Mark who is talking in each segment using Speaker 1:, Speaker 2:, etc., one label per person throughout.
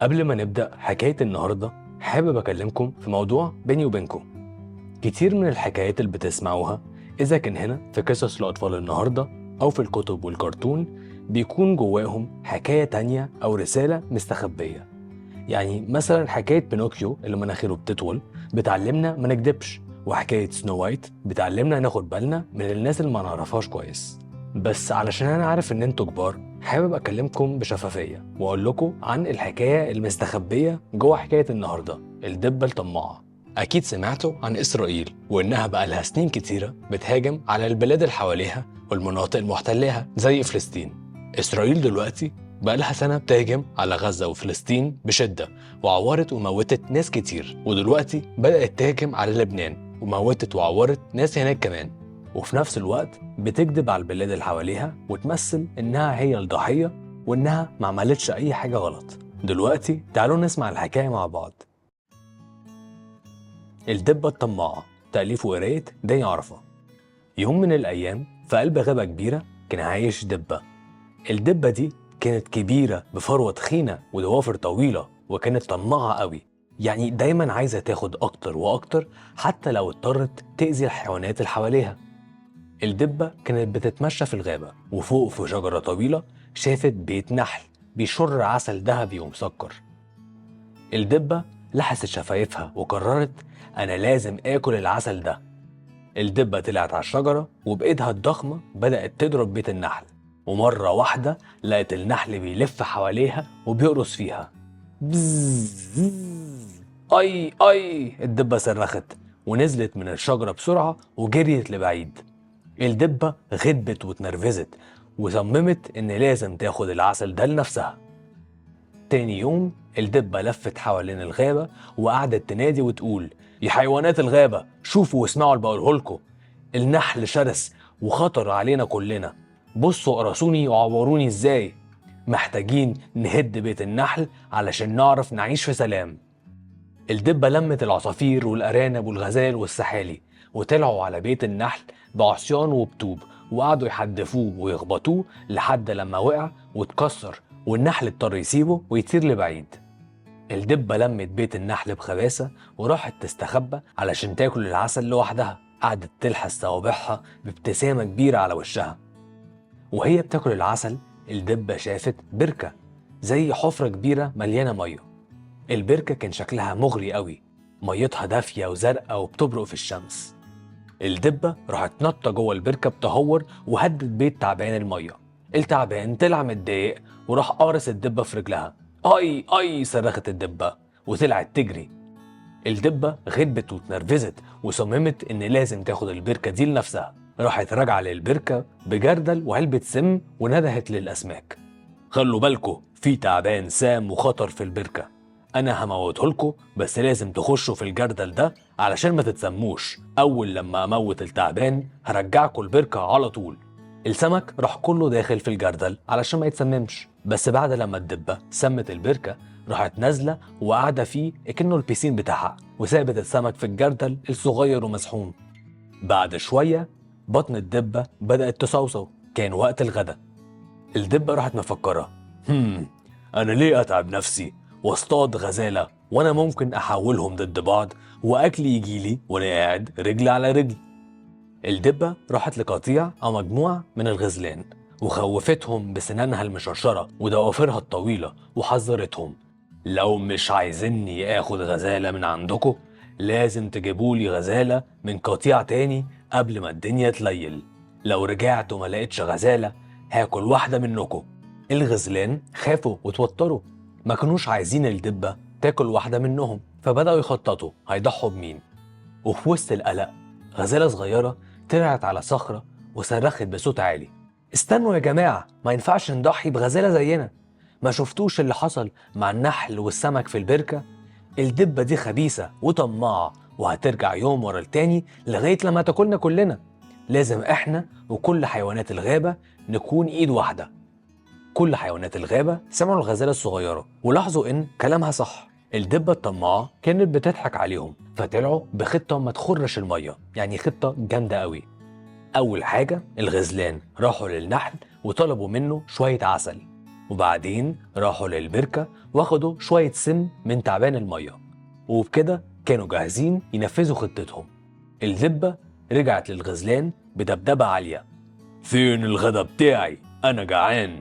Speaker 1: قبل ما نبدأ حكاية النهاردة حابب أكلمكم في موضوع بيني وبينكم. كتير من الحكايات اللي بتسمعوها إذا كان هنا في قصص لأطفال النهاردة أو في الكتب والكرتون بيكون جواهم حكاية تانية أو رسالة مستخبية. يعني مثلا حكاية بينوكيو اللي مناخيره بتطول بتعلمنا ما نكدبش، وحكاية سنو وايت بتعلمنا ناخد بالنا من الناس اللي ما نعرفهاش كويس. بس علشان أنا عارف إن انتوا كبار حابب أكلمكم بشفافية وأقول لكم عن الحكاية المستخبية جوه حكاية النهاردة، الدبة الطماعة. أكيد سمعتوا عن إسرائيل وإنها بقالها سنين كتيرة بتهاجم على البلاد اللي حواليها والمناطق المحتلها زي فلسطين. إسرائيل دلوقتي بقالها سنة بتهاجم على غزة وفلسطين بشدة، وعورت وموتت ناس كتير، ودلوقتي بدأت تهاجم على لبنان وموتت وعورت ناس هناك كمان. وفي نفس الوقت بتكذب على البلاد اللي حواليها وتمثل إنها هي الضحية وإنها ما عملتش أي حاجة غلط. دلوقتي تعالوا نسمع الحكاية مع بعض. الدبة الطماعة، تأليف وقراية داني عرفة. يوم من الأيام في قلب غابة كبيرة كان عايش دبة. الدبة دي كانت كبيرة بفروة تخينة وضوافر طويلة، وكانت طماعة قوي، يعني دايما عايزة تاخد أكتر وأكتر حتى لو اضطرت تأذي الحيوانات اللي حواليها. الدبة كانت بتتمشى في الغابة، وفوق في شجرة طويلة شافت بيت نحل بيشر عسل ذهبي ومسكر. الدبة لحست شفايفها وقررت أنا لازم آكل العسل ده. الدبة طلعت على الشجرة وبإيدها الضخمة بدأت تضرب بيت النحل، ومرة واحدة لقت النحل بيلف حواليها وبيقرص فيها. بزز. أي أي، الدبة صرخت ونزلت من الشجرة بسرعة وجريت لبعيد. الدبة غضبت واتنرفزت وصممت إن لازم تاخد العسل ده لنفسها. تاني يوم الدبة لفت حوالين الغابة وقعدت تنادي وتقول يا حيوانات الغابة شوفوا واسمعوا اللي بقوله لكم، النحل شرس وخطر علينا كلنا، بصوا قرصوني وعوروني ازاي، محتاجين نهد بيت النحل علشان نعرف نعيش في سلام. الدبة لمت العصافير والأرانب والغزال والسحالي وطلعوا على بيت النحل بعصيان وبطوب، وقعدوا يحدفوه ويخبطوه لحد لما وقع واتكسر، والنحل اضطر يسيبه ويطير لبعيد. الدبة لمت بيت النحل بخباثة وراحت تستخبى علشان تاكل العسل لوحدها. قعدت تلحس صوابعها بابتسامة كبيرة على وشها. وهي بتاكل العسل الدبة شافت بركة زي حفرة كبيرة مليانة مية. البركة كان شكلها مغري قوي، ميتها دافية وزرقاء وبتبرق في الشمس. الدبة راحت نطة جوه البركة بتهور وهدت بيت تعبان المية. التعبان طلع متضايق وراح قارص الدبة في رجلها. أي أي، صرخت الدبة وطلعت تجري. الدبة غضبت واتنرفزت وصممت إن لازم تاخد البركة دي لنفسها. راحت راجعة للبركة بجردل وعلبة سم وندهت للأسماك، خلوا بالكوا في تعبان سام وخطر في البركة، أنا هموتهولكوا بس لازم تخشوا في الجردل ده علشان ما تتسموش، أول لما أموت التعبان هرجعكوا البركة على طول. السمك راح كله داخل في الجردل علشان ما يتسممش، بس بعد لما الدبة سمت البركة راحت نازلة وقاعدة فيه كأنه البيسين بتاعها، وسابت السمك في الجردل الصغير ومزحوم. بعد شوية بطن الدبة بدأت تصوصو، كان وقت الغدا. الدبة راحت مفكرة أنا ليه أتعب نفسي واصطاد غزالة وأنا ممكن أحولهم ضد بعض وأكلي يجيلي وأنا قاعد رجل على رجل. الدبة راحت لقطيع أو مجموعة من الغزلان وخوفتهم بسنانها المشرشرة وضوافرها الطويلة وحذرتهم، لو مش عايزيني آخد غزالة من عندكم لازم تجيبولي غزالة من قطيع تاني قبل ما الدنيا تليل، لو رجعت وما لقيتش غزالة هاكل واحدة منكم. الغزلان خافوا وتوتروا، ما كانوش عايزين الدبة تاكل واحدة منهم، فبدأوا يخططوا هيضحوا بمين. وفي وسط القلق غزالة صغيرة طلعت على صخرة وصرخت بصوت عالي، استنوا يا جماعة، ما ينفعش نضحي بغزالة زينا، ما شفتوش اللي حصل مع النحل والسمك في البركة؟ الدبة دي خبيثة وطماعة وهترجع يوم ورا التاني لغاية لما تاكلنا كلنا، لازم احنا وكل حيوانات الغابة نكون ايد واحدة. كل حيوانات الغابة سمعوا الغزالة الصغيرة ولاحظوا إن كلامها صح. الدبة الطماعة كانت بتضحك عليهم، فطلعوا بخطة ما تخرش المية، يعني خطة جامدة قوي. أول حاجة الغزلان راحوا للنحل وطلبوا منه شوية عسل. وبعدين راحوا للبركة واخدوا شوية سم من تعبان المية، وبكده كانوا جاهزين ينفذوا خطتهم. الدبة رجعت للغزلان بدبدبة عالية: فين الغدا بتاعي؟ أنا جعان.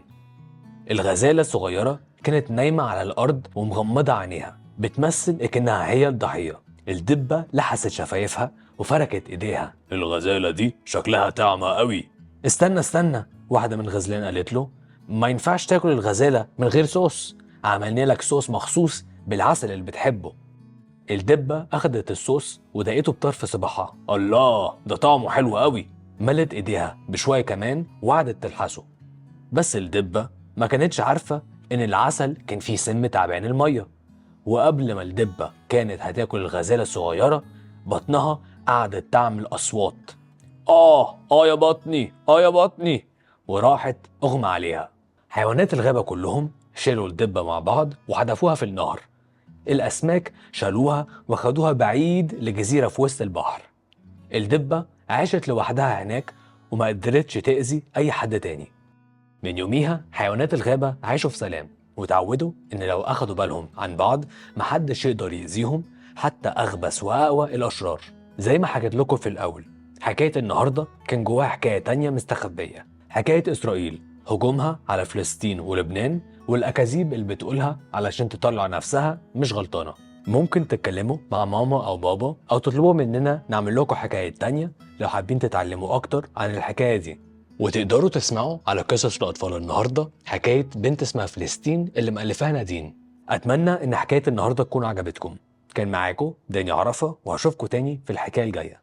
Speaker 1: الغزالة الصغيرة كانت نايمة على الأرض ومغمضة عينيها، بتمثل كأنها هي الضحية. الدبة لحست شفايفها وفركت إيديها. الغزالة دي شكلها طعمة قوي. استنى استنى، واحدة من الغزلان قالت له: ما ينفعش تاكل الغزالة من غير صوص، عملنا لك صوص مخصوص بالعسل اللي بتحبه. الدبة أخدت الصوص ودقته بطرف صباعها. الله، ده طعمه حلو قوي. ملت إيديها بشوية كمان وقعدت تلحسه. بس الدبة ما كانتش عارفة إن العسل كان فيه سم تعبان المية. وقبل ما الدبة كانت هتاكل الغزالة الصغيرة، بطنها قعدت تعمل أصوات: آه آه يا بطني، آه يا بطني، وراحت أغمى عليها. حيوانات الغابة كلهم شالوا الدبة مع بعض وحدفوها في النهر. الأسماك شالوها وخدوها بعيد لجزيرة في وسط البحر. الدبة عاشت لوحدها هناك وما قدرتش تأذي أي حد تاني. من يوميها حيوانات الغابة عاشوا في سلام، وتعودوا إن لو أخدوا بالهم عن بعض محدش يقدر يأذيهم، حتى أخبث وأقوى الأشرار. زي ما حكيت لكم في الأول، حكاية النهاردة كان جواها حكاية تانية مستخبية، حكاية إسرائيل، هجومها على فلسطين ولبنان، والأكاذيب اللي بتقولها علشان تطلع نفسها مش غلطانة. ممكن تتكلموا مع ماما أو بابا أو تطلبوا مننا نعمل لكم حكاية تانية لو حابين تتعلموا أكتر عن الحكاية دي. وتقدروا تسمعوا على قصص الأطفال النهاردة حكاية بنت اسمها فلسطين اللي مؤلفاها نادين. أتمنى إن حكاية النهاردة تكون عجبتكم. كان معاكم داني عرفة، وهشوفكم تاني في الحكاية الجاية.